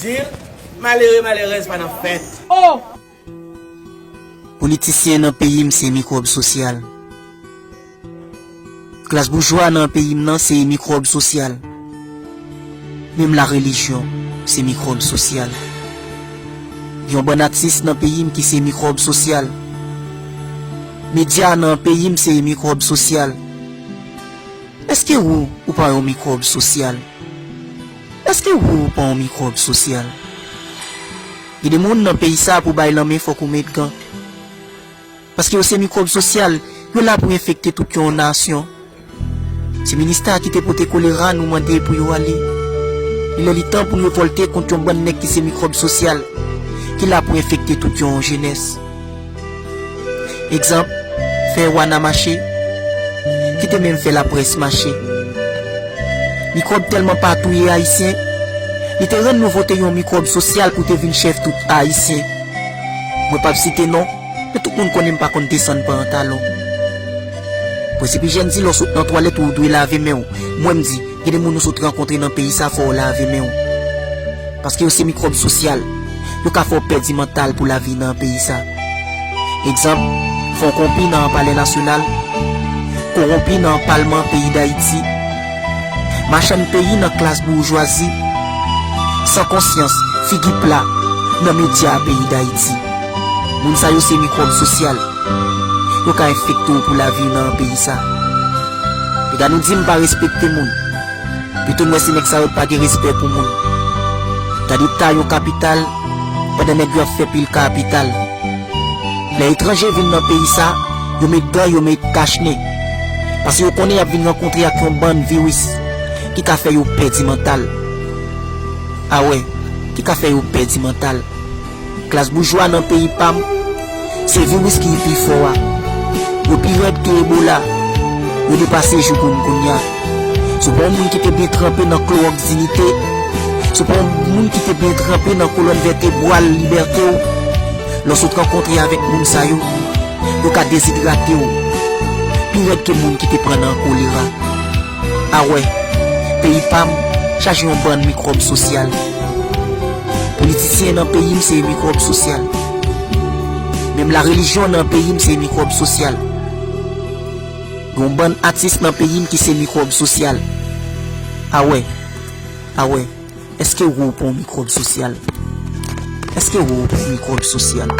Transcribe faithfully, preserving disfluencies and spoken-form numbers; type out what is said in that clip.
Di l, malere, malerèz pa nan fèt. Politisyen nan peyi m se mikwòb sosyal. Klas boujwa nan peyi m nan se mikwòb sosyal. Menm larelijyon se mikwòb sosyal. Yon bann atis nan peyi m ki se mikwòb sosyal. Medya nan peyi m se mikwòb sosyal. Èske ou, ou pa yon mikwòb sosyal? Èske ou, ou pa yon mikwòb sosyal? Gen de moun nan peyi sa pou bay lanmen fòk ou met gan. Paske yo se mikwòb sosyal, yo la pou enfekte tout yon nasyon. Se minista ki te pote kolera nou mande pou yo ale. Li lè li tan pou n revòlte kont yon bann nèg ki se mikwòb sosyal, ki la pou enfekte tout yon jenès. Egzanp, fè Wana mache, ki te menm fè laprès mache. Mikwòb tèlman pa touye Ayisyen, li te rann nou vote yon mikwòb sosyal pou te vin chèf tout Ayisyen. Mwen p ap site non, men tout moun konnen m pa konn desann pantalon. Prensip ijyèn di lè w sot nan twalèt ou dwe lave men w. Mwen m di, gen de moun ou sot rankontre nan peyi sa fò w lave men w. Paske yo se mikwòb sosyal. Yo ka fè w pèdi mantal pou lavi nan peyi sa. Egzanp, fon konpi nan palè nasyonal, kowonpi nan palman peyi Dayiti, machann peyi nan klas boujwazi, san konsyans, figi pla nan medya peyi Dayiti. Moun sa yo se mikwòb sosyal. Yo ka enfekte w pou lavi nan peyi sa. Pita nou di m pa respekte moun. Pito n wè si nèg sa yo pa gen respè pou moun. Gade ta yon kapital, pandan nèg yo ap fè pil kapital. Lè etranje vin nan peyi sa, yo met gan, yo met kachnen. Paske yo konnen y ap vin rankontre ak yon bann viris ki ka fè yo pèdi mantal. Awè, ki ka fè yo pèdi mantal. Klas boujwa nan peyi pa m, se viris ki pi fò a. Yo pi rèd ke Ebola. Yo depase jougoun kounye a. Si w pa yon moun ki te byen tranpe nan klowòks diyite, si w pa yon moun ki te byen tranpe nan kolòn vètebral libète w, lè w sot rankontre avèk moun sa yo, yo ka dezidrate w pi rèd ke moun ki te pran nan kolera. Awè, peyi pa m chaje yon bann mikwòb sosyal. Politisyen nan peyi m se mikwòb sosyal. Menm larelijyon nan peyi m se mikwòb sosyal. Gen yon bann atis nan peyi m ki se mikwòb sosyal. Awè, awè, èske ou pa yon mikwòb sosyal? Èske ou pa yon mikwòb sosyal?